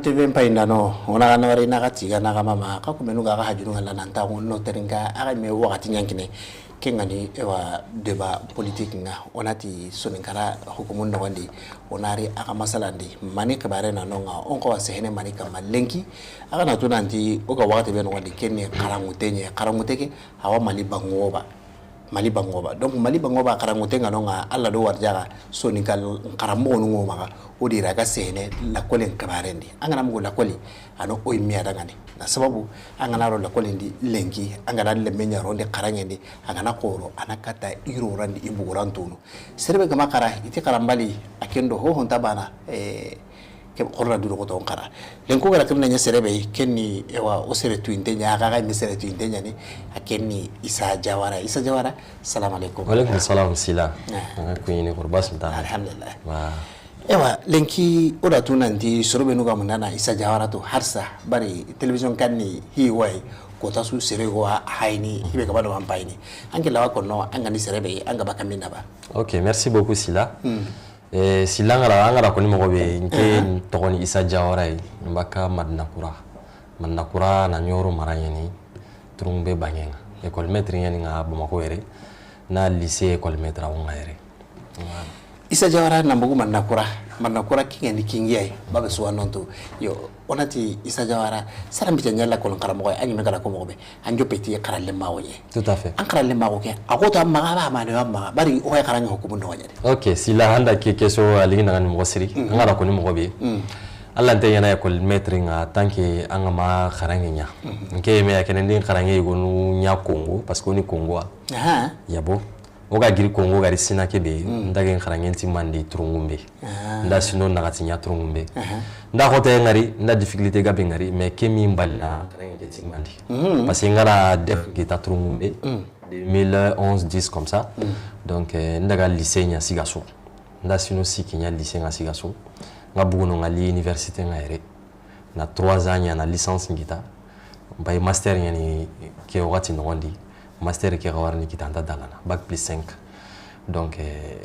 TV pa indano ona ga nawari na ga tiga na ga mama ka ku menu ga ga hajunu ga nan ta no teringa aga me wakati nyankine kengani ewa débat politique nga onati soninkara hukumu nogondi onari aga masalandi mani kabare na nonga onko wa sehene mani kama lenki aga na tunanti oka wakati be nogondi kenne karangutenye karanguteke hawa mali bangoba mali bangoba donc mali bangoba karangutenga nonga alla do warjaga soninkal karamo nungo maga odira ga sehene la kolen kabarendi anga namugo la koli ano oimia dangani na sababu anga naro la kolendi lenki anga na le menya ronde karangendi anga na koro anakata iro randi ibugurantuno serbe gama kara iti karambali akendo ho honta bana ke korla duro ko ton kara lenko gara kimna nya serebe kenni ewa osere tuinte nya aga ga mi sere tuinte nya ni akenni Isa Jawara. Isa Jawara, salam alaikum. Wa alaikum salam sila. Ko ni qurbas mta. Alhamdulillah. Wa ewa lenki oda tunanti sorobe nuga munana Isa Jawara to harsa bari television kanni hi wai kota su sere go haini hibe kabano ampaini anke lawa kono anga ni serebe anga bakamina ba. OK, merci beaucoup Sila. Sila ngara angara koni mogo be nke togoni Isa Jawara mbaka Madinakura. Madinakura na Nyoro marayeni turungbe bangenga école maître yani nga Bamako ere na lycée école maître nga ere. Isa Jawara na mbugu Madinakura Madinakura kinga ni kingiai babe suwa nonto yo onati Isa Jawara sara mbicha nyala kolon karamogo anyi mekala ko mogo be anjo peti karalle mawo nye. Tout à fait. An karalle mawo ke akota maga ba ma ne ba bari o ya karanga hukumu ndo nyade. OK, sila handa ke keso alingi na ni mogo siri ngara ko ni mogo be alla nte yana école maître nga tant que anga ma karange nya nke me yakene ndi karange igonu nya Congo parce que oni Congo a aha yabo oga giri Congo gari sina kebe ndage nkarange nti mandi turungumbe nda sino nakati nya turungumbe nda khote ngari nda difficulté gabe ngari mais kemi mballa karange ti mandi parce que ngara def kita turungumbe 2011 10 comme ça. Donc ndaga lycée nya Sigaso nda sino siki nya lycée nya Sigaso nga bugono ngali université nga ere na 3 ans nya na licence ngita bay master nya ni ke wakati ngondi master ke gawarni kitanda dalana bac plus 5. Donc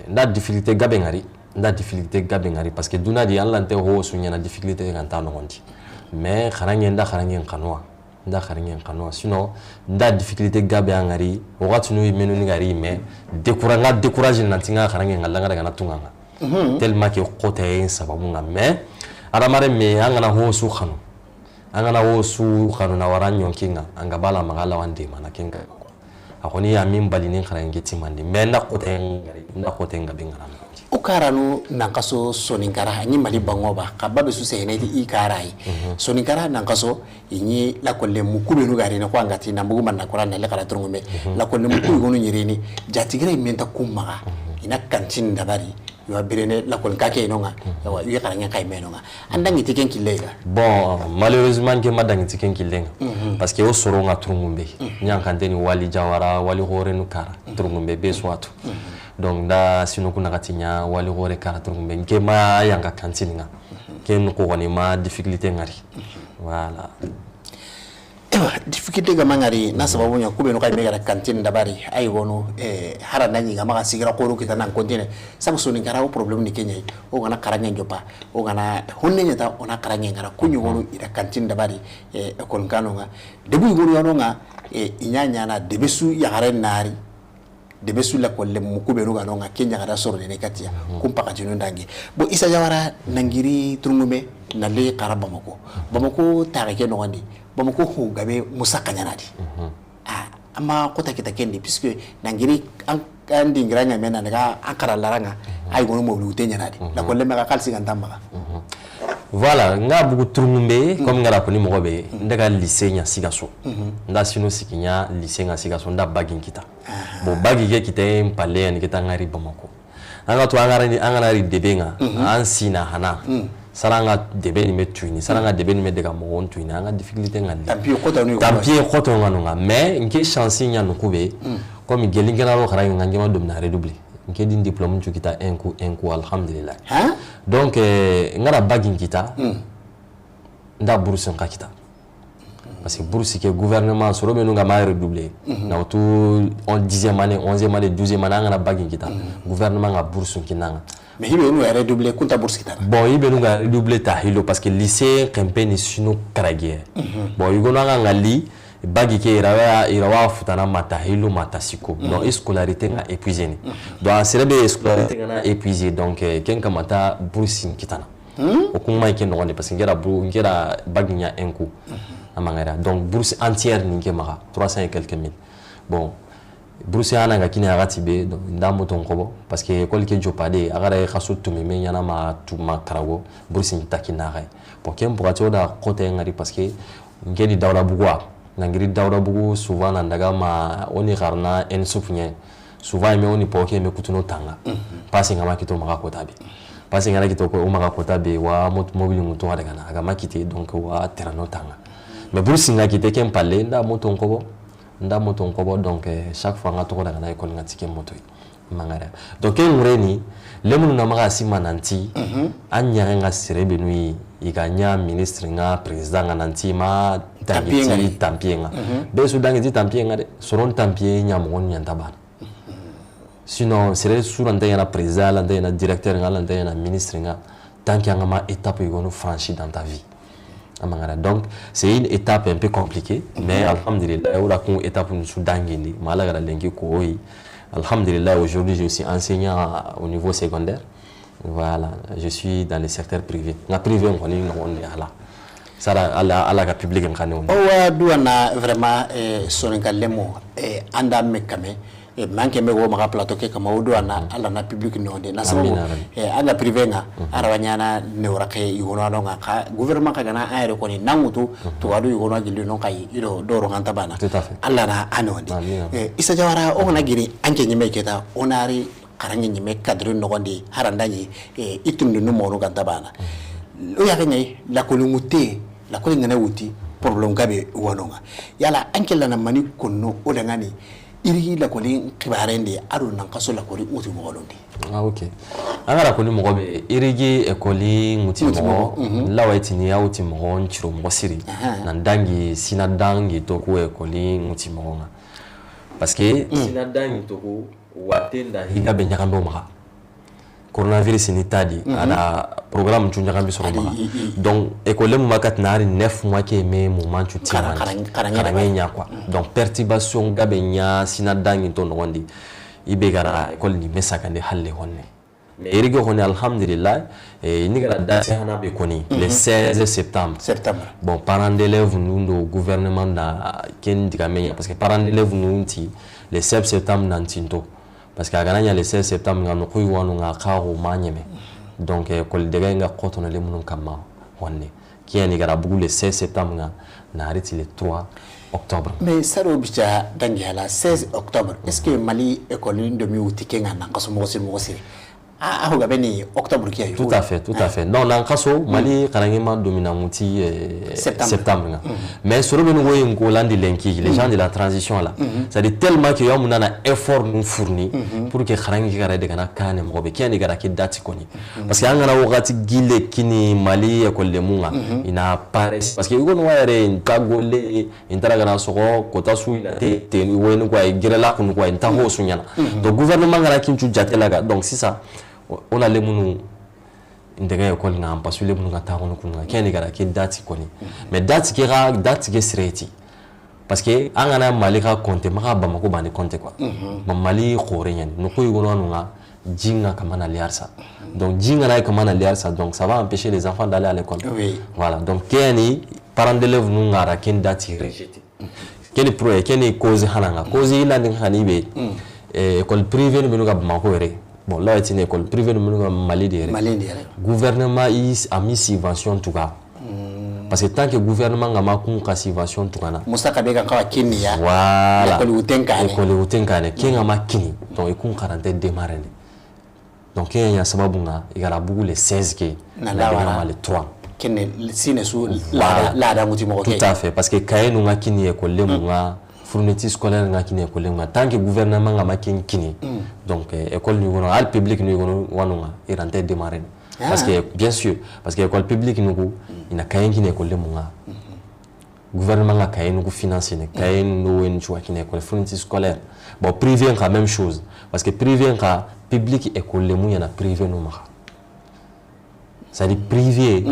nda difficulté gabe ngari nda difficulté gabe ngari parce que duna di alla nte ho sunya na difficulté nganta no ngondi mais kharange nda kharange nkanwa nda kharange nkanwa sinon nda difficulté gabe ngari wakati no menu ni ngari mais décourager décourager nantinga kharange ngalla ngara na tunganga tellement que côté sababu nga mais aramare me angana ho su khanu angana ho su khanu na waranyo kinga anga bala magala wande mana kinga akoni ya min balinin kharange timandi mais na kote ngari na kote ngabe ngara o karanu nankaso soninkara ni mali bangoba ka babe su sehene i karai soninkara nankaso inyi la kolle mukube nu gari na ko angati na mbugu man na le kala turungume la kolle mukube gonu nyireni jatigre menta kumaga ina kantin dabari yo birene la kolle kake inonga yawa yu karanga kai menonga andangi tiken kilega. Bon, malheureusement ke madangi tiken kilenga parce que o soronga turungumbe nyankante ni wali Jawara wali hore nu kara turungumbe be swatu. Donc da sino kuna katinya wali hore kara turungumbe nke ma yanga kantine nga ke nuko ni ma difficulté ngari. Voilà. Ewa difficulté ga mangari na sababu nya kube no kai megara kantine dabari ay wono hara nanyi ga maka sigira ko kita nan kontine sabu soni ngara o problem ni Kenya o gana karanya njopa o gana honne nyata ona karanya ngara kunyu wono ida kantine dabari ekol ngano nga debu wono yano nga inyanya na debesu ya gare nari debesu la kolle mukube no gano nga Kenya gara soro ne katia kumpa katinu ndangi bo Isa Jawara nangiri turungume na le kara Bamako Bamako tareke no ngandi Bamako ho gabe musaka nyanadi ah ama kota kita kendi puisque nangiri andi ngranya mena nga akara laranga ay gono mo lute nyanadi la kolle maka kalsi gantamba. Voilà, nga bugu turungumbe comme ngara koni mogo be ndaga lycée nya Sigaso nda sino sikinya lycée nya Sigaso nda bagin kita bo bagi ke kita mpale ni kita ngari Bamako anga to angara ni angara ri debenga an sina hana saranga debe ni metuini saranga debe ni medega mo tuini anga difficulté ngandi tampi koto ngano nga mais nke chance nya no kube comme gelingana ro khara nga ngema domna redoubler nke din diplôme tu kita un coup alhamdulillah. Hein? Donc ngara bagin kita nda bourse nga kita parce que bourse ke gouvernement soro menu nga ma redoubler na tout en 10e année 11e année 12e année ngara bagin kita gouvernement nga bourse kinanga. Mais hibe nu redoubler kunta bourse kitana. Bon, ibe nu ga redoubler ta hilo parce que lycée kempe ni sino karagie. Bon, yugo na ngali bagi ke irawa irawa futana mata hilo mata siko. Donc scolarité nga épuisé ni. Donc serebe scolarité nga épuisé, donc ken kamata bourse kitana. O kuma ke no parce que ngera bu ngera bagi nya un coup. Amangara. Donc bourse entière ni ke mara 300 et quelques mille. Bon, bourse ana nga kini agati be donc ndambo ton kobo parce que école ke jopade agara khaso tumi me nyana ma tuma karago bourse ntakina ga. Bon, ken pourra da côté ngari parce que ngeni dawla bugwa nangiri dawla bugu souvent nandaga ma oni garna en souvenir souvent me oni poke me kutuno tanga parce ngama kito maka kota be parce ngana kito ko maka kota be wa mobile muto daga na aga makite donc wa terano tanga mais bourse ngaki te ken parler nda moto nkobo nda moto nkobo donc chaque fois nga to daga na école ngati ke moto mangara. Donc ken ngureni lemunu na maka sima nanti anya nga serebe nui iganya ministre nga président nga nanti ma dangiti tampienga be su dangiti tampienga de soron tampie nya mo nya tabana. Sinon sere suranta yana président la yana directeur nga la yana ministre nga tant qu'il y a une étape que franchi dans ta vie. Donc c'est une étape un peu compliquée, mais alhamdulillah on a une étape nous dangini malaga lengi ko alhamdulillah aujourd'hui je suis enseignant au niveau secondaire. Voilà, je suis dans le secteur privé. La privé on connaît on est là. Ça ala ala ka public en kané. O douana vraiment soninka lemo anda mekame manke me wo maka plateau ke kama o douana ala na public no de na sababu anda privé nga arawanyana ne orake yugono nga ka gouvernement ka gana ayre ko ni nangutu to wadu yugono gilli non kay ido doro nganta bana ala na anonde Issa Diawara o na giri anke nyime keta onari karange nyime cadre no gondi harandani itundu no mono ganta bana o ya ngay la kolumute la ko ngana wuti problème gabe wononga yala anke la na mani konno o da ngani iri la ko lin kibarende aro nan kaso la ko ri uti mogolondi. Ah OK, angara ko ni mogo be irigi ekoli nguti mogo la waitini ya uti mogo nchiro mogo siri nan dangi sina dangi to ko ekoli nguti mogo nga parce que sina dangi to ko watenda higa be nyakambe maka coronavirus ni tadi ala programme tu nyakambe soro maka donc école mu makat na ari 9 mois ke me moment tu tima karanga quoi. Donc perturbation gabe nya sina dangi to ngondi ibe gara école ni mesaka ne halle honne mais erigo honne alhamdulillah ni gara date hana be koni le 16 septembre. Bon, parents d'élèves nous do gouvernement na ken digamenya parce que parents d'élèves nous nti le 7 septembre nantinto parce que agana le 16 septembre ngano kuy wonu nga xaru ma ñeme donc école de nga xotono le munun kamma honne ki ni gara bugu le 16 septembre nga na arrêté le 3 octobre. Mais saro bicha dangi la 16 octobre est-ce que Mali école de mi wuti kenga na kaso mo sir ah ah beni octobre qui a eu. Tout à fait, tout à fait. Non, dans kaso Mali karangema domina muti septembre. Mais sur le niveau ngolandi lenki les gens de la transition là. C'est-à-dire tellement que y a un effort nous fourni pour que karangi gara de kana kane mo be kiani gara ki date koni. Parce que angana wakati gile kini Mali école de munga ina pares parce que yugo no yare ntagole intara kana soko kota su ina te te wenu kwa girela kunu kwa ntaho sunyana. Donc gouvernement gara kinchu jatela ga donc c'est ça. On a les munu ndega école nga parce que les munu ngata kono kunga keni gara ke date koni mais date ke ra date ke sreti parce que angana Mali ka compter maka Bamako bani compter quoi ma Mali khore nyen no ko yugono nga jinga kamana liarsa donc jinga na kamana liarsa donc ça va empêcher les enfants d'aller à l'école. Oui. Voilà, donc keni parents d'élèves nu ngara ken date rejeté keni pro keni cause hananga cause ila ndin hanibe école privée nu ga Bamako re. Bon, là, c'est une école privée de Mali. Gouvernement a mis subvention en tout cas. Parce que tant que le gouvernement a mis subvention en tout cas. Moussa Kabega a Kenya. Voilà. École Outenkane. Qui a mis Kini. Donc, il y a démarré. Donc, il y a il y a les 16 qui le 3. Tout à fait. Parce que quand nous avons Kini école, fourniture scolaire nga kini école nga tant que gouvernement nga makin kini donc école ni gono al public ni gono wanonga i rentre démarrer parce que bien sûr parce que école publique ni go ina kayen kini école munga gouvernement nga kayen go financer ne kayen no en chwa kini école fourniture scolaire. Bon, privé nga même chose parce que privé nga public école mu yana privé no maka. C'est-à-dire privé,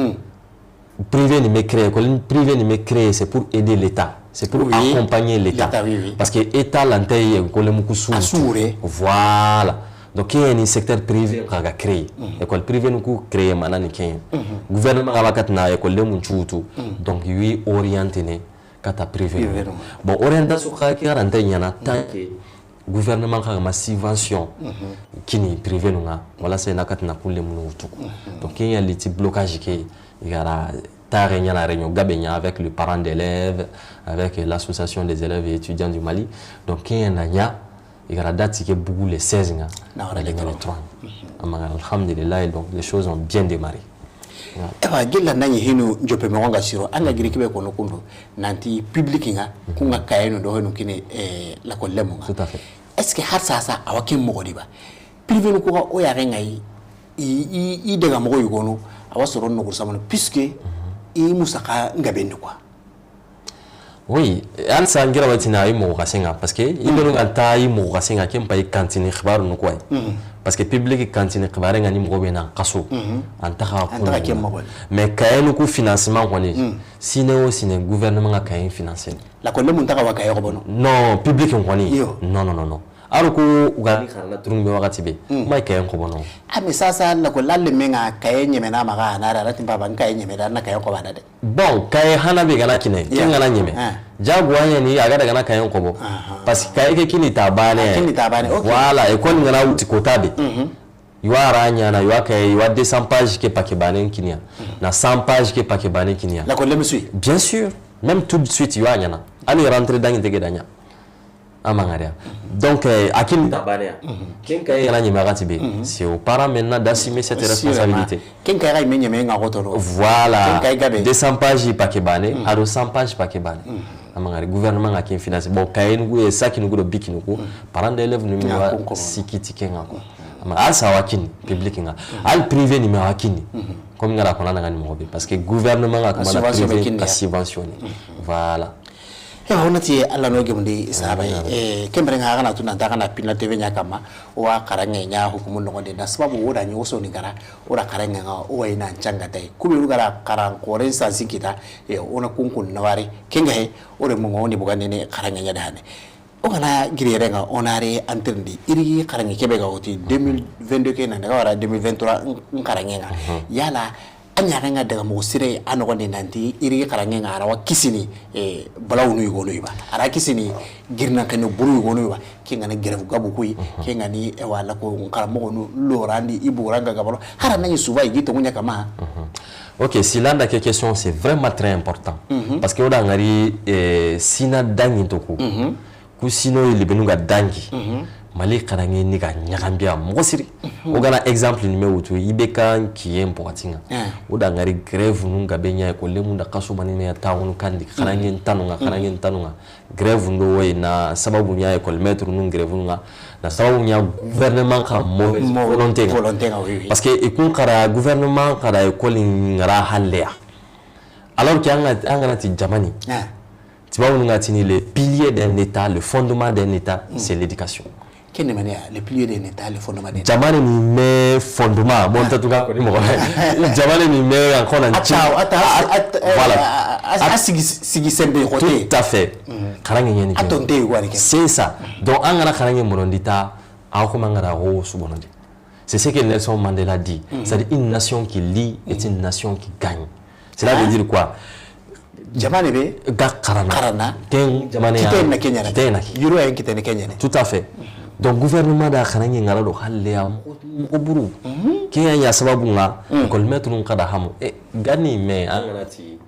privé ni bɛ créer, école privé ni bɛ créer, c'est pour aider l'État, c'est pour accompagner l'État. Parce que État lantɛ ye école muku su. Voilà. Donc kɛ ni secteur privé ka ka créer, école privée ni ku créer mana ni kɛ gouvernement ka ka tɛna école mun cuutu. Donc i b'i orienter ne ka taa privé. Bon, orientation ka kɛ ntɛ ɲɛna tant que gouvernement ka ma subvention kini privé nu nga walasa ina ka tɛna kulle minnu wutu. Donc kɛ ya liti blocage kɛ i gara taa ɲana réunion gabe ɲa avec le parent d'élèves, avec l'association des élèves et étudiants du Mali. Donc kɛ na ɲa i gara date kɛ bugu le 16 nga na le 3. Alhamdulillah, donc les choses ont bien démarré. Ewa gella nanyi hinu jope mo nga siro anga giri kibe kono kundo nanti public nga kunga kayeno do henu kine la ko lemo nga. Tout à fait. Est-ce que har sasa awa ken mogo diba privé no ko o ya renga i i daga mogo yugono awa soro no samano puisque i musaka ngabe quoi? Oui, halisa n kɛra waati na a ye mɔgɔ ka sen kan, parce que i bɛ ka taa i mɔgɔ ka sen kan kɛ n pa i cantine kibaru nu quoi, parce que public cantine kibaru nga ni mɔgɔ bɛ na kaso an taga kun mais cahier nu ko financement kɔni sini o sini gouvernement ka cahier financer. La ko ne mun taga wa cahier kɔnɔ? Non, public kɔni, non, non, non, non, hali ko u ka ni kalan turun bɛ wagati bɛ kuma cahier kɔnɔ. Ah, mais sasa la ko lalle men ga cahier ɲɛmɛ ma ga na ra tin baba cahier ɲɛmɛ da na cahier kɔba da dɛ. Bon, cahier hana bɛ kana kinɛ kin kana ɲɛmɛ jagoya ɲani a ga daga na cahier kɔbɔ parce que cahier kɛ kini ta baane. Kini ta baane, ok. Voilà, école ngana wuti kota be yuwa ɲana yuwa cahier yuwa 200 pages ke paquet baane kinia na 100 pages ke paquet baane kinia. La ko le monsieur. Bien sûr, même tout de suite yuwa ɲana ani rentrer dans intégrer danya. Donc, à qui c'est aux parents maintenant d'assumer cette responsabilité. Voilà. 200 pages paquet bané, à 100 pages paquet bané. Gouvernement a qui finance. Bon, kaye ça qui nous go biki nous parents d'élèves nous sikiti kenga ko. Al sawakini public nga. Al privé ni mawakini. Comme ngara kona nga ni mobe parce que gouvernement a comment privé a subventionné. Voilà. Ewa onati alla no gemundi sahaba kembere nga kana tuna ta kana pinna tv nya kama wa karange nya hukumu no de na sababu woda nyo so ni gara ora karange nga o wa ina changa dai kube rugara karan koren sa sikita ona kunkun naware kenga he ore mo ngoni bugane ne karange nya dane o kana girere nga onare antirndi iri karange kebe ga oti 2022 ke na daga wara 2023 karange nga yala anya nga daga mo sire anogo ne nanti iri karange nga arawa kisini balaw nu yugo iba ara kisini girna kanu buru yugo iba kinga ne grevu gabu kui kinga ni wala ko karamo nu lorandi iburanga gabalo hara nanyi suba igito ngunya kama. Ok, si l'un de question c'est vraiment très important parce que oda ngari sina dangi toku ku sino ilibenu ga dangi Mali karange ni ga nyakambia mɔgɔ siri o kana exemple ni mɛ wutu i bɛ kan kiye npogotinga o da ngari grève nu ga bɛ ɲa école mun da kaso mani ne ta wonu kandi karange ntanu nga karange ntanu nga grève ndo we na sababu nya école maître nu grève nga na sababu nya gouvernement ka mauvaise volonté nga oui. Parce que ikun kara gouvernement kara école ngara halleya alors que an nga ti jamani tu vois on a les piliers d'un état, le fondement d'un état, c'est l'éducation. Quelle manière le pilier d'un état, le fondement d'un état? Jamane ni met fondement. Bon, tout cas, Jamane ni met encore un petit. Voilà. Tout à fait. C'est ça. Donc, on a karange monondita, c'est ce que Nelson Mandela dit. C'est-à-dire une nation qui lit est une nation qui gagne. Cela veut dire quoi? Jamane be ga karana. Ten jamane ya. Kitena Kenya. Yuro kitena Kenya. Tout à fait. Donc gouvernement da karange ngara do halle ya moko buru. Kenya ya sababu nga école maître nun kada hamu. Gani me an ngana ti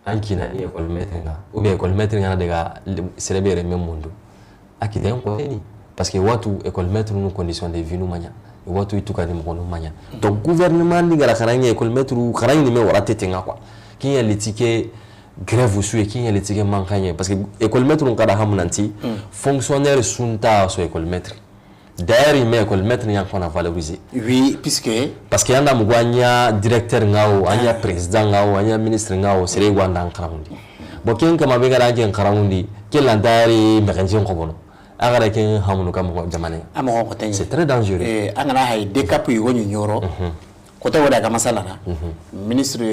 ankina ni école maître nga ou bien école maître ngana daga célébrer même monde. Akiden ko ni parce que watu école maître nun condition de vie nu manya. Watu ituka ni moko nu manya. Donc gouvernement ni ngara karange école maître karange ni me wara tete nga quoi. Kenya le ticket grève aussi et qui est le ticket manquant parce que école maître on kada hamunanti fonctionnaire sunta so école maître d'ailleurs il met école maître n'y a qu'on a valorisé. Oui, puisque parce que anda mugwanya directeur ngao anya président ngao anya ministre ngao sere gwanda nkaramundi bo ken kama be gara ken karamundi ken landari mekanjin kobono agara ken hamunu kam ko jamane amo ko tenye c'est très dangereux angana hay décap yugo nyoro. Kota wada ka masala na ministre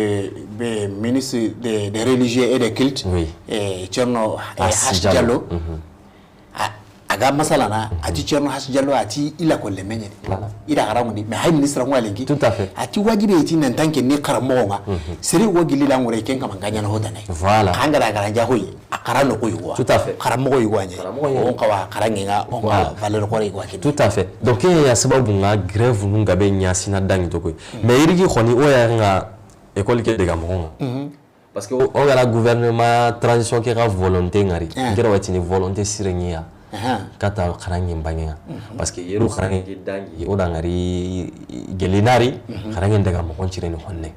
be ministre des religieux et des cultes, Thierno Hass Diallo, aga masala na ati Thierno Hass Diallo ati ila ko le menye ida garamundi mais hay ministre ngwa lenki. Tout à fait. Ati wajibe iti nan tanke ni karamogo nga seri wogili la ngure ken kama nganya na hodane. Voilà. Kangara garanja hoyi akara no ko yuwa. Tout à fait. Karamogo yuwa nye on kawa karangenga on ka valeur ko yuwa. Tout à fait. Donc il y a sababu nga grève nu ngabe nyasina dangi to koy mais irigi khoni o ya nga école ke de gamonga parce que o gara gouvernement transition ke ga volonté ngari ngera wati ni volonté sirengia kata karangi mbangenga parce que yeru karangi ke dangi o dangari gelinari karangi daga mo kontire ni honne.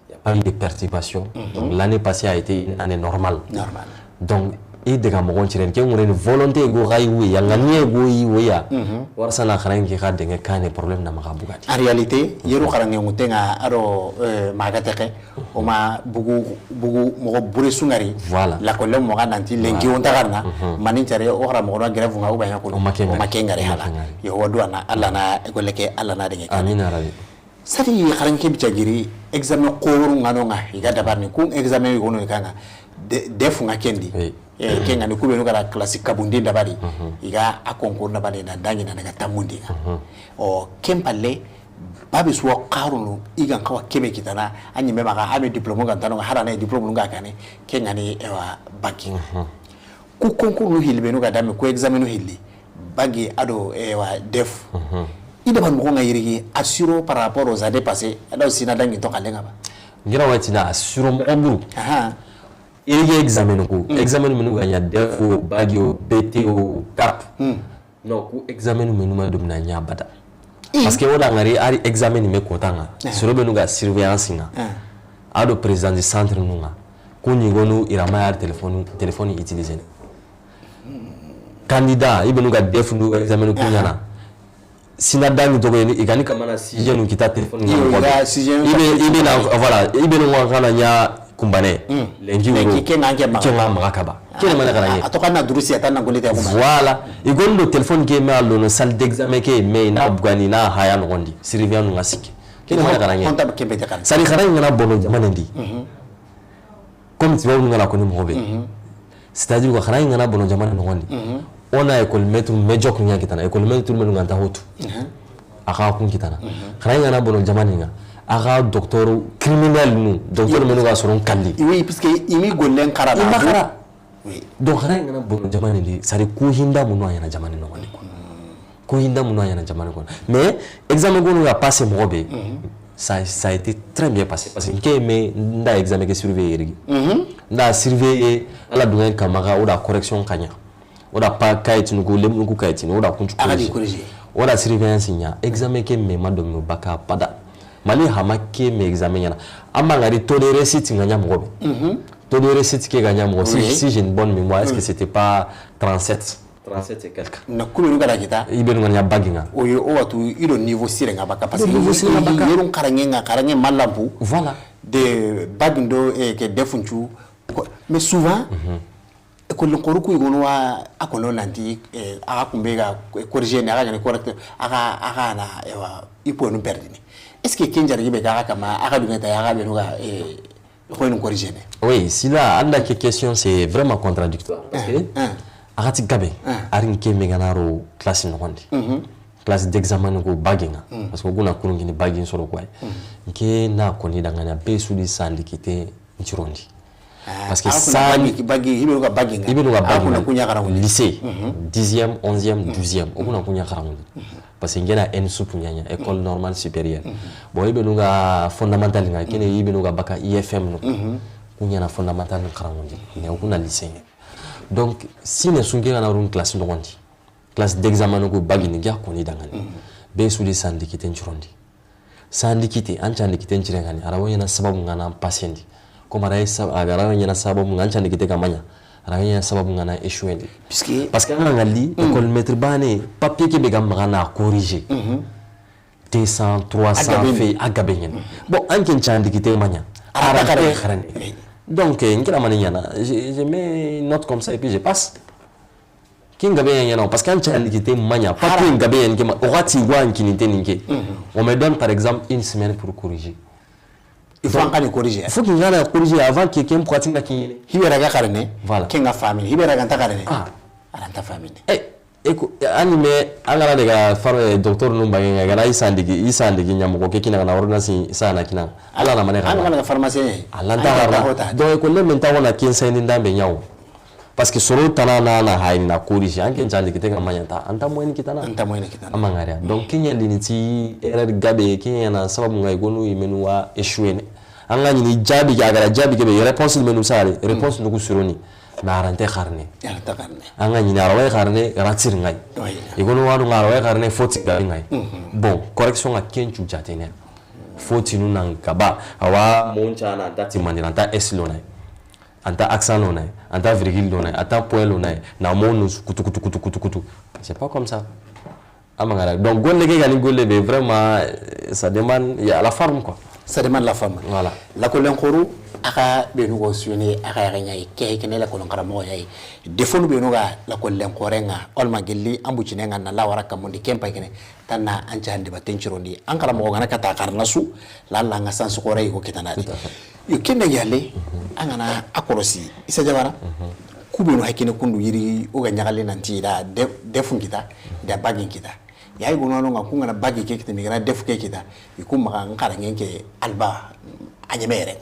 Il y a pas eu de perturbation. Donc l'année passée a été une année normale. Donc i daga mo kontire ke ngure ni volonté go gai wi ya ngani go yi wi ya warsa na karangi ka denge kane problème na maka bugati. En réalité yeru karangi ngutenga aro magateke o ma bugu bugu mo bure sungari. Voilà. La kolle mo ga nanti lenki on tagarna manin tare o gara mo grève nga uba yakolo o makenga hala yo wadu ana alla na golle ke alla na denge. Amina rabi. Sari karangi bitagiri examen koru ngano nga iga dabarni ku examen yono kanga defu nga kendi kenga ni kube ngara classique kabundi dabari iga a concours dabari na dangi na daga tamundi o kempalle babi suwa karunu iga kawa kebe kitana anyi mema ka ame diplôme ga tano harana diplôme nga kane kenga ni ewa baki ku concours no hilbe no ga dame ku examen no hilli bagi ado ewa def ida ban mo nga yirigi assuro par rapport aux années passées ada sina dangi to kalenga ba ngira watina assuro mo buru irigi examen ko examen menu ga nya def o bagi o BT o cap non ku examen menu ma domina nya bada parce que wala ngari ari examen me kotanga sorobe nuga surveillance nga ado président du centre nunga ko ni gonu irama ya téléphone utiliser candidat ibe nuga def nu examen ko nyana sina dangi dogo ni igani kamana sujet nu kita téléphone nga ibe na voilà ibe nu ngana nya kumbane lengi wuro kenga kenga makaba kene mana karanye atokana durusi atana ngolete ya kumba. Voilà igondo téléphone ke ma lono salle d'examen ke me na bugani na haya ngondi surveillant nga sikki kene mana karanye comptable ke bete kan sari karanye ngana bono jamane ndi comme tu vois ngana ko ni mobe c'est-à-dire ko karanye ngana bono jamane ngondi on a école maître médiocre nya kitana école maître menu nganta hotu aka kun kitana karanye ngana bono jamane nga aga docteur criminel nous docteur menu ga soron kalli. Oui, puisque imi gollen karaba makara. Oui, donc xara ngana bon jamane di sari ku hinda munu ayana jamane no ngone ku hinda munu ayana jamane ko mais examen go a passé mo be ça a été très bien passé parce que ke me nda examen ke surveiller rigi nda surveiller ala dungen kamaga oda correction kanya oda pa kayit nugo lem nugo kayit oda kuntu corriger oda surveillance nya examen ke me madom no baka pada mali hama ke me examen yana amma ngari taux de réussite nganya mo be taux de réussite ke gagna mo si j'ai une bonne mémoire, est-ce que c'était pas 37 et quelques na kulu ngara kita ibe nganya baginga oyo o watu ilo niveau sirenga baka parce que niveau sirenga baka yeron karangenga karange malampu. Voilà de bagindo e ke defunchu mais souvent ko le koru ku igono wa akono nanti aka kumbega corriger ni aka ngani correct aka aka na ewa ipo no perdini. Est-ce que kenjar yibe ka kama aka dungeta ya aka benuga corriger? Oui, si là anda que question c'est vraiment contradictoire parce que akati gabe arin ke meganaro classe no gondi classe d'examen ko baginga parce que guna kurungi ni bagin soro quoi ke na koni dangana be sudi sandikite nchirondi parce que ça bagi ibe baginga ibe baginga lycée 10e 11e 12e okuna kunya karamundi parce que ngena en supu nyanya école normale supérieure bon ibe nuga fondamental nga kene ibe nuga baka IFM no kunya na fondamental karamundi ne okuna lycée. Donc si ne sunge na run classe no gondi classe d'examen ko bagini ga koni dangani be sudi sandikite nchirondi sandikite anchandikite nchirengani arawo yana sababu ngana passendi comme ara yana sababu ngana anchandikite kamanya ara yana sababu ngana échoué puisque parce que ngana li école maître bané papier ke be ga na corriger 200 300 fait agabenyen bon anken chandikite manya ara karane. Donc ngira mani yana je mets une note comme ça et puis je passe. Kin gabe ɲɛna parce que an cɛ te maɲa papier gabe yen ke o gati wa kini te nin ke. On me donne par exemple une semaine pour corriger. Il faut an corriger. Il faut qu'il y ait corriger avant que quelqu'un pratique la kini. Hibera ga karne. Voilà. Kenga famille hibera ga ta karne. Ah. Aranta famille. Eh eko anime an kana de ka far docteur nu bange ga na isandigi isandigi nyamugo ke kina na ordonnance sana kina ala na mane an kana ka pharmacien. Ala nda ra donc ko le menta wona kin sai ni ndambe nyawo parce que soro tana na na hay na corriger an ken jandi kite ngama nyanta anta moyen kitana anta moyen kitana amangara. Donc kinya liniti erreur gabe kinya na sababu ngai gonu imenu wa échouer ne an ga ni jabi ga gara jabi ke be réponse menu sare réponse nuku suroni mais arante xarne arante xarne an ga ñini arawa xarne ratir ngai igono wanu ngarawa xarne foti ga ngai. Bon, correction ga kenchu jatene foti nu nan kaba awa moncha na dati mandira anta s lo nai anta accent lo nai anta virgule lo nai anta point lo nai na monu kutu kutu kutu kutu kutu. C'est pas comme ça amangara. Donc golle ke gani golle be vraiment ça demande il y a la forme quoi. Ça demande la forme. Voilà. La kolen khoru aka benu go sune aka yanga ke ke ne la kolon karamo yayi defonu benu ga la kolen khorenga olma gelli ambucine nga na la wara kamundi kempa kene tanna anca hande baten cirondi an karamo ga na kata karna su la la nga sans khore ko kitanati yo kende yale an na akorosi Issa Diawara ku benu hakine kundu yiri o ga nyagali nanti da defun kita da bagin kita yayi gono nga kunga na bagi ke kita migra defu ke kita ikumma ngara ngenke alba anyemere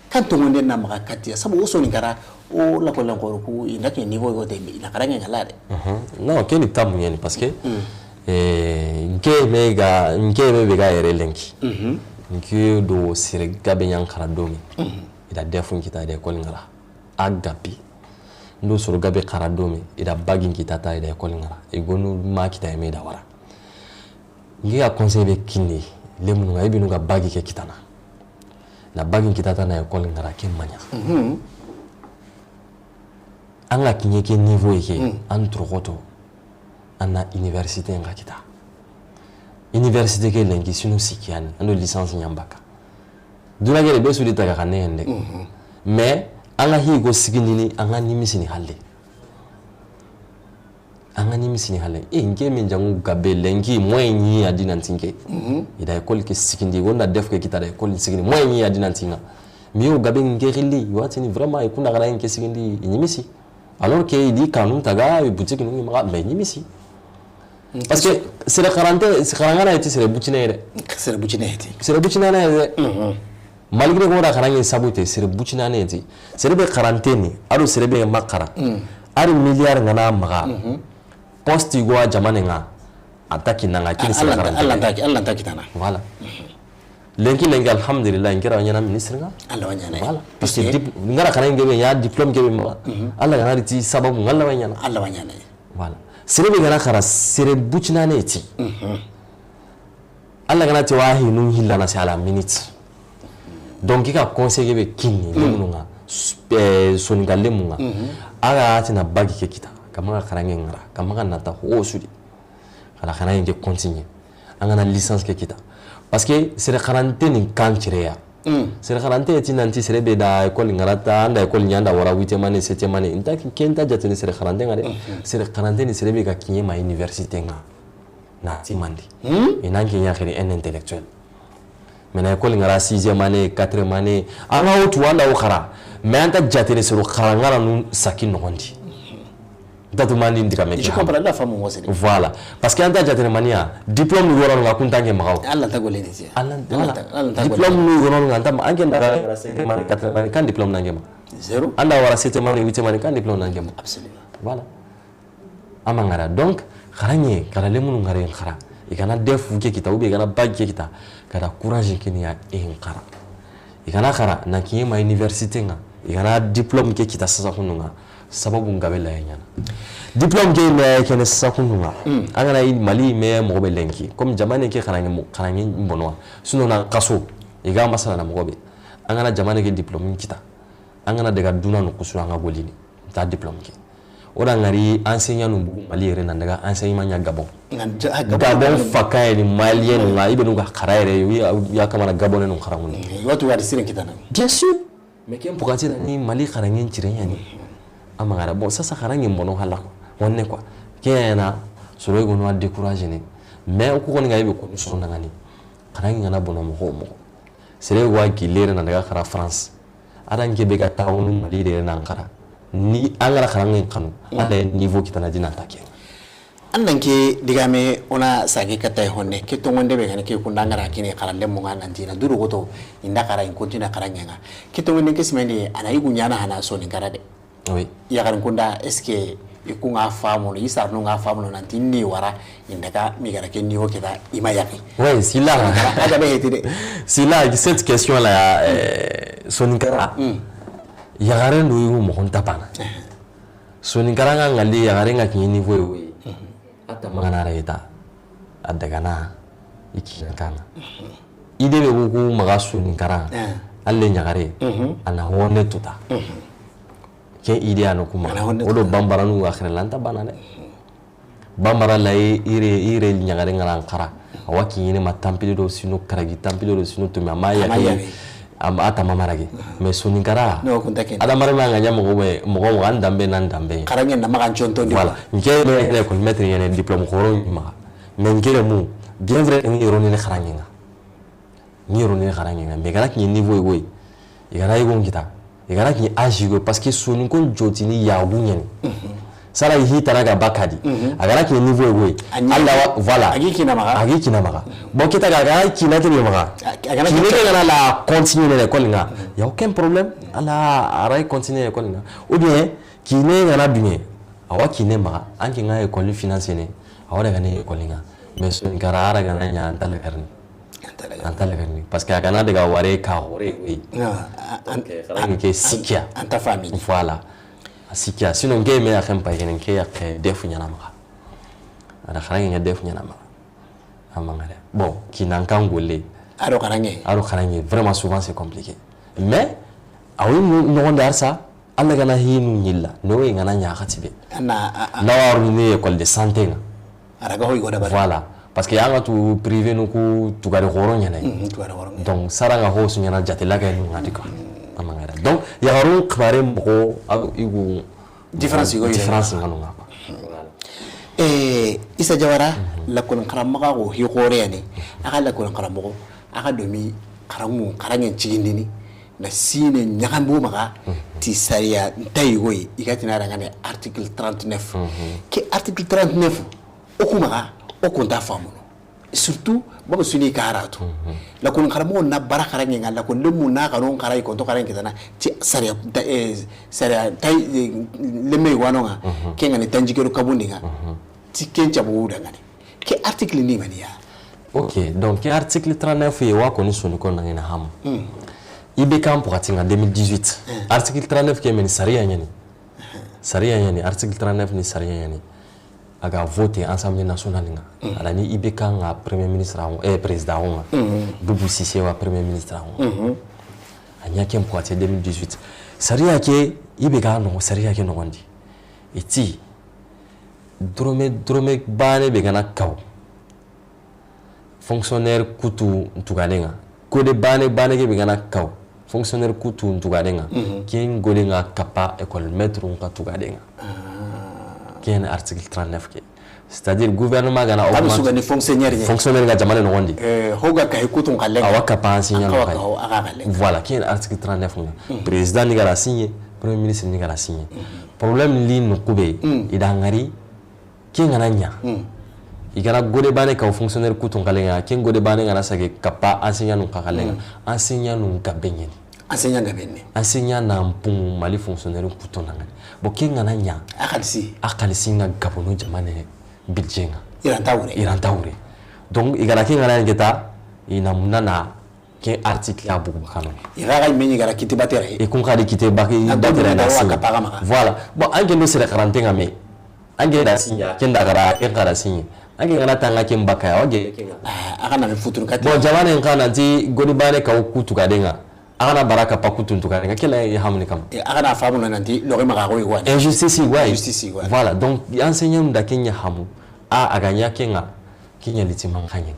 kan to ngonde na maka katia sabu o soni kara o la ko la ko ku ina ke niveau go te ina kara ngenga la de. Non ke ni tamu yani parce que nke mega nke be ga ere lenki nke do sire gabe nyan kara domi ida defu kita de ko ngara agapi ndo soro gabe kara domi ida bagin kita ta ida ko ngara e gonu ma kita e me da wara ngi a conseil be kinni lemu nga ibinu ga bagi ke kitana na bagi kitata na école ngara ke manya. An ga kinye ke niveau ke an trogoto an na université nga kita université ke lengi sino sikiani ando licence nyambaka duna ke be sudi ta ka ne ende mais an ga hi go sigindini an ga nimisini halle an ga nimisini halle e nke min jangu gabe lenki moyen ni adina ntinke ida école ke sigindi wona def ke kita da école sigindi moyen ni adina ntinga mi o gabe ngerili watini vraiment ikunda kana nke sigindi inimisi alors que il dit kanun taga boutique nu ma mais inimisi parce que c'est la quarantaine c'est karangana eti c'est boutique ne c'est boutique ne eti c'est boutique ne malgré ko da karangin sabute c'est boutique ne eti c'est be quarantaine aro c'est be makara ari milliard ngana maga poste go jamane nga ataki nanga kini sala Allah Allah Allah kitana. Voilà. Lenki lenki alhamdulillah ngera nyana ministre nga Allah wanyana. Voilà parce que ngara kana ngebe ya diplôme ngebe ma Allah kana ti sababu ngalla wanyana Allah wanyana. Voilà sere be ngara khara sere bucina ne ti Allah kana ti wahi nun hillana sala minute. Donc ka conseil be kinni lemunga soninga lemunga aga tina bagi ke kita kama karange ngara kama nata ho sudi kala kana nge continuer anga na licence ke kita parce que c'est quarantaine kan cireya c'est quarantaine ti nanti sere be da école ngara ta anda école nyanda wara 8e année 7e année inta kenta jatene c'est quarantaine ngare c'est quarantaine sere be ka kinye ma université nga na ti mandi ina ngi nya un intellectuel mais école ngara 6e année 4e année anga otu anda o khara mais anta jatene sero khara ngara nu sakin nogondi. Je comprends la femme moi c'est. Voilà parce que anta jatene mania diplôme nu yoro nga kuntange magaw Allah ta golé ni Allah diplôme nu yoro nga anta anke ndara 5e année 4e année kan diplôme nangema zéro anda wara 7e année 8e année kan diplôme nangema absolument. Voilà amangara donc kharanye kala lemunu ngare khara ikana defu ke kita ube ikana bag ke kita kada courage ke ni ya en khara ikana khara na kiye ma université nga ikana diplôme ke kita sasa kununga sababu ngabe la nyana diplôme ke me ke ne sasa kununga angana i Mali me mo be lenki comme jamane ke kharange mo kharange mbonwa sinon na kaso iga masala na mo be angana jamane ke diplôme kita angana daga duna no kusura nga golini ta diplôme ke ora ngari enseignant no bugu Mali yere na daga enseignement nya Gabon Gabon faka ni malien nga ibenu ga khara yere ya kamara Gabon no khara ngoni watu wari sirin kitana bien sûr mais kem pokati ni Mali khara ngin cire yani amangara bon sasa khara ngin bono hala wonne quoi Kena soro go no décourager ne mais o ko ni ngai be ko so na ngani xarange ngana bono mo mo sere wa gilere na daga xara France adan ke be ka tawunu Mali de na xara ni angara xarange kanu ala niveau kitana dina take annan ke digame ona sage kata honne ke tongonde be gane ke kunda ngara kine xarande mo ngana ntina duru goto inda xara in continue xarange nga ke tongonde ke simende ana igu nyana hana so ni garade oui ya xaran kunda est ce que ikunga famu ni isar no nga famu nanti ni wara indaka mi gara ke niveau kita ima yaki oui si là ada be hetide si là cette question là soninkara yagare ndo yugo mo tapana soninkara nga ngali yagare nga ki niveau we ata magana reta adagana ikinakana ide be ku maga soninkara alle nyagare ana hone tuta ke ide ano kuma odo bambara nu akhire lanta banane bambara la ire nyagare ngala ankara awaki yine matampili do sino karagi tampili do sino tumi amaya am ata mamarage mais soninkara no kunta ken ada marama nganya mo mo mo andambe nan dambe karange na magan chonto ndi voilà nke ne école maître yene diplôme khoro ma mais nke mu bien vrai ni roni ne kharange nga ni roni ne kharange nga mais gara ki niveau yoy igara yigo ngita igara ki âge go parce que soninko jotini yagu nyene sara hi taraga bakadi agara ki niveau yoy alla voilà agi kina maga bon kita ga kina te maga agara ki ne la continuer l'école nga y a aucun problème alla aray continuer l'école nga ou bien ki ne nga na dunye awa ki ne maga anki nga école financer ne awa daga ne école nga mais soninkara ara ga na nya antale karni parce que agana daga ware ka hore oui non ke sikia anta famille voilà sikia sinon nge me akhem pa yenen ke ya ke defu nyana maka ana kharange nya defu nyana maka amangare bon ki nankangole aro karange vraiment souvent c'est compliqué mais awi no ndar sa alla gana hinu nyilla no we ngana nya khatibe ana nawaru ni école de santé na araga hoy goda bare voilà parce que yanga tu privé no ku tugare horo nyana donc saranga ho sunyana jatela ga ni ngati quoi amangara donc yagaru khbare mko igu différence igo différence ngano ngapa Issa Diawara la kon kharamaga go hi gore yani aga la kon kharamago aga domi kharamu kharangen cigindini na sine nyagambu maga ti sariya ntayi goy igatina rangane article 39 ke article 39 okumaga okonta famuno surtout baba suni karatu la kon kharamo na bara kharange ngala kon lemu na karo kharai kon to kharange kitana ti sariya sariya tay lemme wano nga ke ngani tanjikero kabundi nga ti kencha buuda ngani ke article ni mania OK donc ke article 39 ye wa koni soni kon ngina ham IBK pour en 2018 article 39 ke men sariya nyani article 39 ni sariya nyani aga voté Assemblée nationale nga ala ni IBK nga premier ministre président nga Boubou Cissé wa premier ministre nga anya kem pour 2018 sariya ke IBK no sariya ke no gondi eti drome bane be gana kaw fonctionnaire kutu ntugalenga kode bane ke be gana kaw fonctionnaire kutu ntugalenga ken golenga kapa école maître nga tugalenga qui est article 39 ke c'est-à-dire gouvernement gana augmente fonctionnaire fonctionnaire ga jamane no gondi hoga kay kutu ngalenga awaka pa enseignant voilà qui est article 39 nga président ni gara signé premier ministre ni gara signé problème li no kube ida ngari ki ngana nya igana gode bane ka fonctionnaire kutu ngalenga ki gode bane ngana sage kapa enseignant no kalenga enseignant no gabenye enseignant gabenye enseignant na mpung mali fonctionnaire kutu ngana bo ki ngana nya akalisi nga gabono jamane budget nga iranta wure donc igana ki ngana ngeta ina munana ke article ya bugu kanu iraga imeni gara kiti batere e kun kadi kiti batere na voilà bon ange no sere 41 nga me ange da sinya kenda gara ke gara sinya ange ngana tanga ke mbaka ya oge aka na mfuturu kati bon jamane ngana ti godi bane ka kutu kadenga aka na baraka pa kutu tukadenga kela ya hamni kam aka na famu na nanti lori maka ko igwa injustice igwa voilà donc enseignant da kenya hamu a aganya kenga kenya litima kanya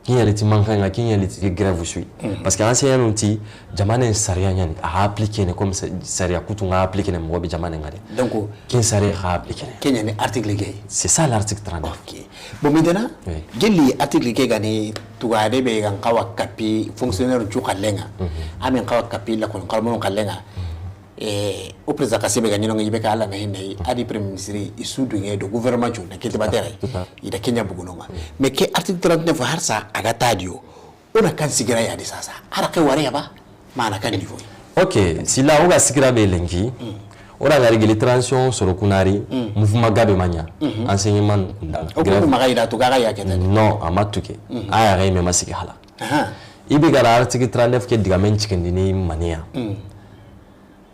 Kin yɛrɛ ti mankan kan, kin yɛrɛ ti grève suit, parce que enseignant nu ti jamana in sariya ɲani a appliquer ne comme sariya kutu nga appliquer ne mɔgɔ bɛ jamana in kan dɛ. Donc kin sariya ka appliquer ne. Kenya ni article ke. C'est ça l'article 39. Ok, bon, maintenant Oui. Gelli article ke gani tugade be gan kawa kapi fonctionnaire ju kalenga amen kawa kapi la kon kalmo kalenga o président kasebe ga nyino ngibe ka ala na hinne adi premier ministre isudu nge do gouvernement ju na kete batere ida Kenya buguno ma mais ke article 39 harsa aga tadio ona kan sigira ya di sasa ara ke wari ba mana kan niveau. Ok, sila o ga sigira be lenki ora ngari geli transition soro kunari mouvement gabe manya enseignement kunda. O ko maga ida to gaga ya kete. Non, a ma tuke a yɛrɛ ye mɛ ma sigi hala. Aha. I bɛ ka article 39 kɛ digamɛ cigindi ni maniya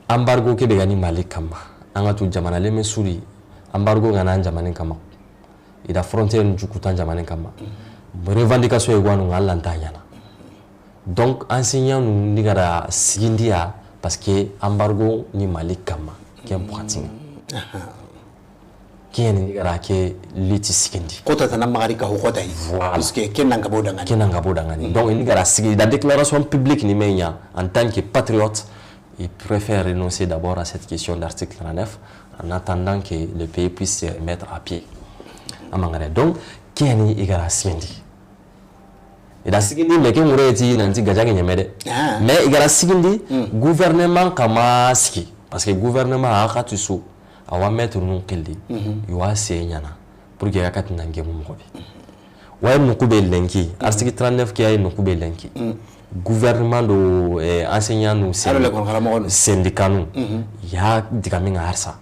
embargo ke bɛ ka ni Mali kama an ka to jamana leme suri embargo ka n'an jamana kama ida frontière ni jukutan jamana kama revendication ye gwanu nka lan t'a ɲana. Donc enseignant nu ni ka sigindiya parce que embargo ni Mali kama kɛ bɔgɔti kɛ ni ka kɛ liti sigindi. Kota tana magari ka hokota yi. Voilà. Puisque ken nanga bo dangani. Kenan ka bɔ dangani. Donc ni ka sigi la déclaration publique ni mɛ ɲa en tant que patriote, il préfère renoncer d'abord à cette question d'article 39 en attendant que le pays puisse se mettre à pied. Amangare. Donc, keni igara sigindi. Ida sigindi mais ke ngure ti nanti gajange nyame de. Ah. Mais igara sigindi gouvernement kama sigi parce que gouvernement a ka tusu awa mettre nun kelli yuwa se nyana pour que yakati nange mu mo bi. Wa nuku be lenki article 39 ki ay nuku be lenki. Gouvernement do enseignant nu Alo le kon kala mo syndicat nu ya diga min harsa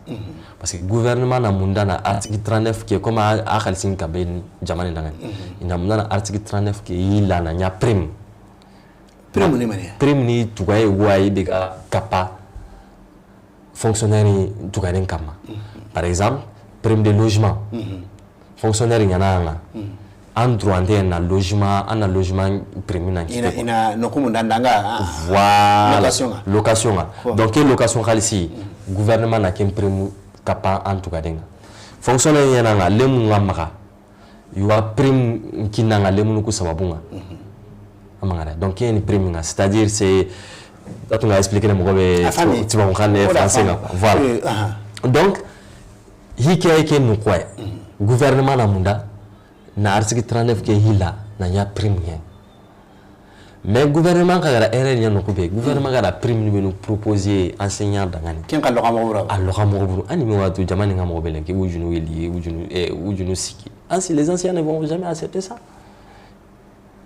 parce que gouvernement na munda na article 39 qui est comme a khalisin ka be jamana ndangani ina munda na article 39 qui ila na nya prime. Prime ni mania. Prime ni tugaye wayi be ka kapa fonctionnaire ni tugaren kama. Par exemple prime de logement fonctionnaire nyana nga en droit na logement an na logement prime na ina ina nokumu ndanga. Voilà. Location nga. Location nga. Donc quelle location khalisi gouvernement na ken prime kapa en tout cas denga fonctionnaire yana nga lemu nga maka yuwa prime kinna nga lemu ku sababu nga amangara. Donc quel prime nga, c'est-à-dire c'est tu nga expliquer mo be tu vas comprendre français nga quoi. Voilà. Donc hike ke nu quoi gouvernement na munda na article 39 ke hila na nya prime nya. Mais gouvernement ka gara erreur nya no ko be gouvernement gara prime ni be no proposer enseignant dangani ken ka loka mo bura a loka mo buru ani mi watu jamani nga mo be lenki ujunu weli ujunu ujunu siki ainsi les anciens ne vont jamais accepter ça.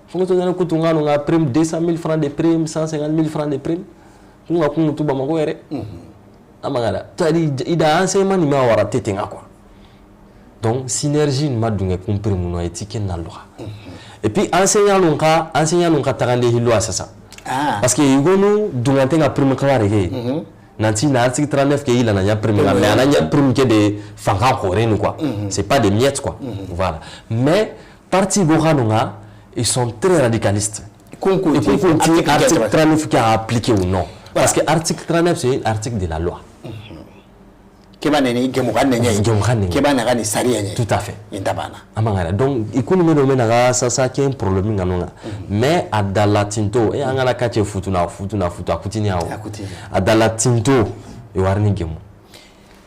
Faut que tu donnes kutunga no nga prime 200 000 francs de prime 150 000 francs de prime kunga kungu tuba mako ere amagara tari ida enseignement ni ma wara tetenga quoi. Donc synergie ma dunge kumpri muno etiquette na loka. Et puis enseignant lunka tagandi hilo asasa. Ah. Parce que igonu dungante nga prime kaware ke. Nanti na article 39 ke ila na nya prime la mais na nya prime ke de fanka kore nous quoi. C'est pas des miettes quoi. Voilà. Mais parti goranunga ils sont très radicalistes. Kunku article 39 qui a appliqué ou non. Parce que article 39 c'est un article de la loi. Keba nene gemukan nene keba na gani sariya ne. Tout à fait. Intabana. Amangara. Donc ikunu me domaine na ça ça qui un problème ngano. Mais adala tinto e angala kache futu na futu na futu akutini awo. Adala tinto e warni gemu.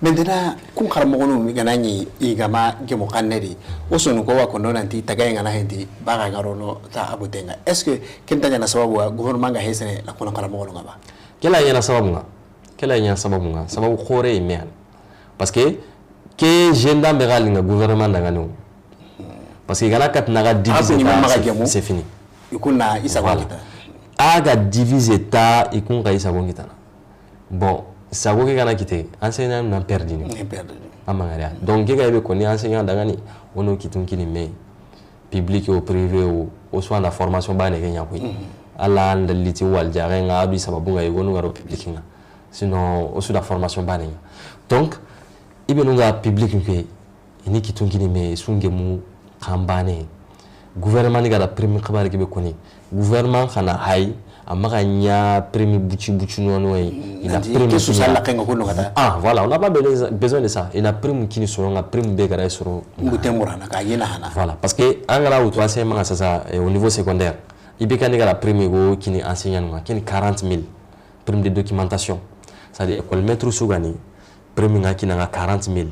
Maintenant kun karamogo nu ganani igama gemukan neri osonu ko wa kono nanti tagay ngana hendi baga garono ta abutenga. Est-ce que kentanya na sababu wa gouvernement ga hesene la kono karamogo ngaba? Kela yana sababu nga. Kela yana sababu nga. Sababu khore imean. Parce que jenda megal nga gouvernement ndangano. Parce que gana kat naga diviser c'est fini. Ikuna isa kita. Aga diviser ta ikun ka isa kita. Bon, sago ke gana kite enseignant na perdu ni. Perdu. Amangara. Donc ke ga be koni enseignant ndangani ono kitun kini me public ou privé ou au soit la formation ba ne ke nyakui. Ala ndaliti wal jare nga abi sababu nga igonu ngaro public nga. Sinon au la formation ba ne. Donc ibe nunga public ke ini kitungini me sunge mu kambane gouvernement ni gara prime khabari ke be koni gouvernement kana hay A maga nya prime buchi buchi nono ye ina prime sous la kenga ko nokata. Ah voilà, on n'a pas besoin de ça. Ina prime kini soro nga prime be gara soro ngutemura na ka yena hana. Voilà, parce que an gara auto enseignement ça au niveau secondaire IBK ni gara prime go kini enseignant nga kini 40 000 prime de documentation, c'est-à-dire école maître sougani prime nga kini nga 40 000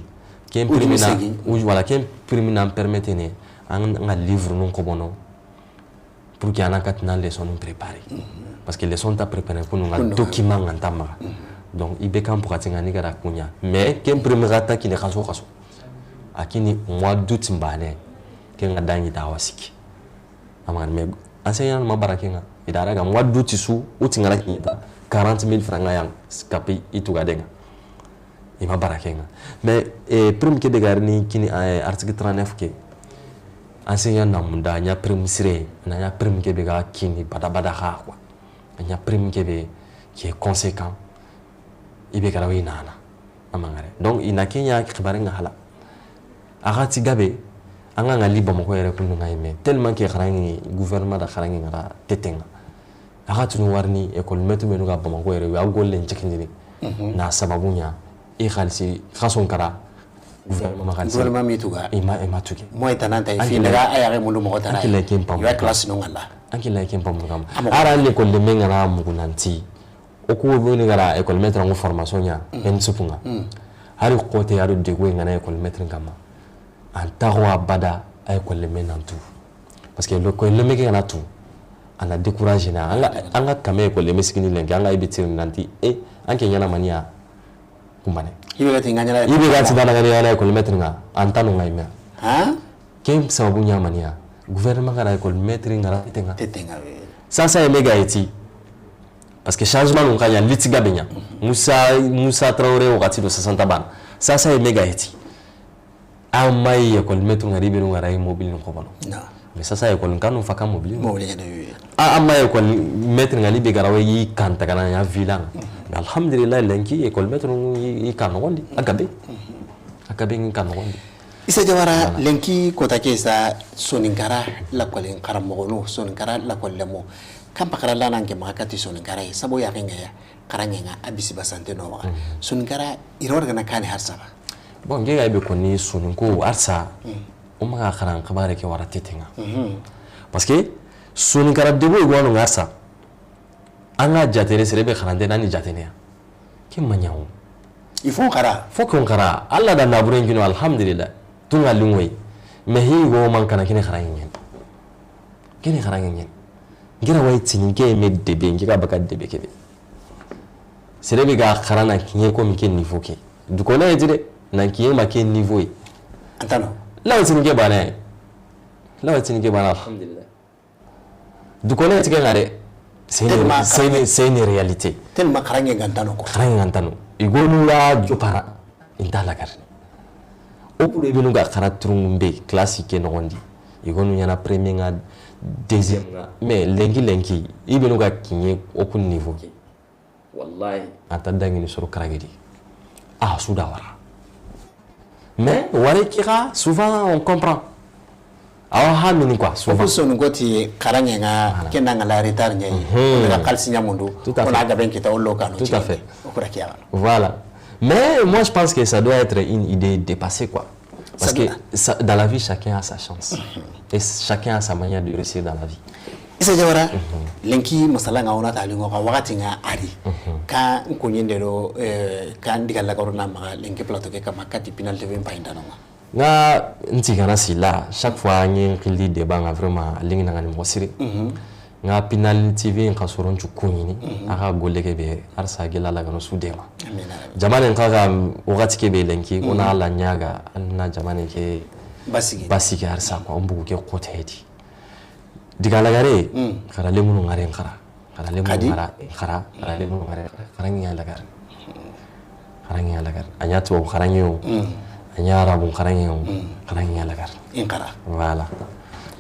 ken prime na ou voilà ken prime na permettre ne an nga livre non ko bono pour qu'il y en a quatre leçons nous préparer. Parce que les leçons ta préparé pour nous un document en tamara. Donc IBK pour atteindre ni gara kunya. Mais qu'un premier rata qui ne kaso kaso. Akini mois d'août mbane ken ga dangi da wasiki. Amane mais enseignant ma barakenga idara ga mois d'août sou utingala ki 40 000 francs yang kapi ituga denga. Ima barakenga. Mais prime ke de garni kini article 39 ke enseignant na munda nya prime sire na nya prime ke be ga kini bada bada ha quoi. Nya prime ke be qui est conséquent ibe kala wi nana amangare. Donc ina kenya khibarenga hala agati gabe anga ngali bamako yere kunu ngai me tellement que kharangi gouvernement da kharangi ngara tetenga agati no warni école maître menu ga bamako yere wa golle njekindini na sababunya e khalisi khason kara gouvernement khalisi gouvernement mituga ima tuke moy tananta fi daga ayare mundu mo tara ya classe no ngala anki la ken pamu kam ara l'école de menga na mugunanti oku boni gara école maître ngo formation nya en supunga hari kote ya de go ngana école maître ngama an tago abada a école menantu parce que l'école le meke na tout ana décourager na anga kame école mesikini lenga anga ibitir nanti e anke nyana mania kumane ibe gati nganya ibe gati bana nganya école maître nga antanu ngaima ha kem sababu nya mania gouvernement gara école maître ngara tetenga tetenga ça méga eti parce que changement non kanya litiga benya Moussa Traoré wakati do 60 ban ça méga eti amai école maître ngari be ngara mobile ko bano non mais ça école nganu faka mobile mobile ne amai école maître ngari be gara wi kanta kana ya villa mais alhamdulillah lenki école maître yi kan ngondi akabe akabe ngi kan ngondi Issa Diawara lenki kota ke sa soninkara lakwalen karamogono soninkara lakwalemo kampa karala nanke makati soninkara sabo ya kenga ya karangenga abisi basante no wa soninkara iror gana kane harsaba bon nge ga be koni soninko arsa o ma karan kabare ke wara tetenga parce que soninkara debo igwano ngarsa anga jatene serebe karande nani jatene ya ke manyawo il faut kara faut qu'on kara alla da naburen kino alhamdulillah tunga lungwe mais hi go man kana kine kharangen kine kharangen ngira way tini ke me debe ngira baka debe kebe serebe ga kharana kinye ko mi ke niveau ke du ko na dire na kinye ma ke niveau e antano la tini ke bana la tini ke bana alhamdulillah du ko na tike ngare c'est une réalité tellement kharangen gantano ko kharangen gantano igonu la jopara intala kar okure binu ga kara turumbe classique nondi igonu yana premier nga deuxième nga mais lenki ibinu ga kinye okun niveau ke wallahi ata dangi ni soro karagedi ah souda wara mais ware kira souvent on comprend awa hamini quoi souvent so ngoti karange nga kenanga la retard nyai la kalsi nyamundu on a gaben kita ollo kanu tout à fait okura voilà. Mais moi je pense que ça doit être une idée dépassée quoi. Parce que ça, dans la vie chacun a sa chance et chacun a sa manière de réussir dans la vie. Issa Diawara lenki masala nga ona talingo ka wakati nga ari ka nkunyende do ka ndika la corona ma lenki plateau ke kama kati Pinal TV mpainda no nga ntigana sila chaque fois ngi ngili débat nga vraiment lingi nga ni mo siri nga Pinal TV nga soron chukunyini aka golle ke be arsa gela la gano sudema jamane nga ga wakati ke be lenki ona la nyaga anna jamane ke basigi basigi arsa ko ombugu ke kotedi digala gare kara lemunu ngare ngara kara lemunu ngara kara kara lemunu ngare kara ngi la gare kara ngi la gare anya to kara ngi anya arabu kara ngi kara ngi la gare ingara voilà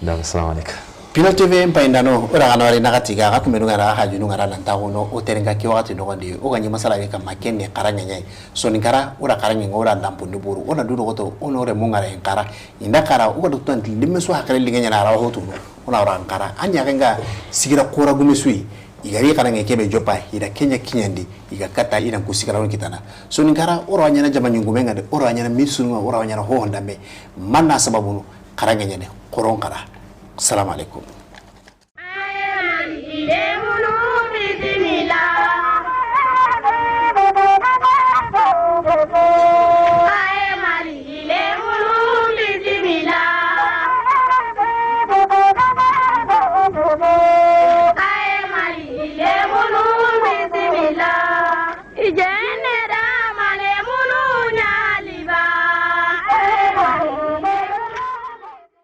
donc assalamu alaikum Pinal TV mpaindano ora kana wari nakatiga akakumenu ngara haju ngara lantagono oterenga ki wakati nogondi o ganyi masala ke kama kenne karanya nyai so ngara ora karanya ngora lampu nduburu ona duro goto onore mungara ngara inda kara o do tanti limeso hakare lingenya na ara hotu ona ora ngara anya kenga sigira kora gumesui Igari karange kebe jopa ida kenya kinyandi iga kata ina kusikara kitana. Soninkara oro anyana jama nyungume ngade oro anyana misunga oro anyana ho ndame manna sababu karange nyane koron kara. Assalamu alaikum.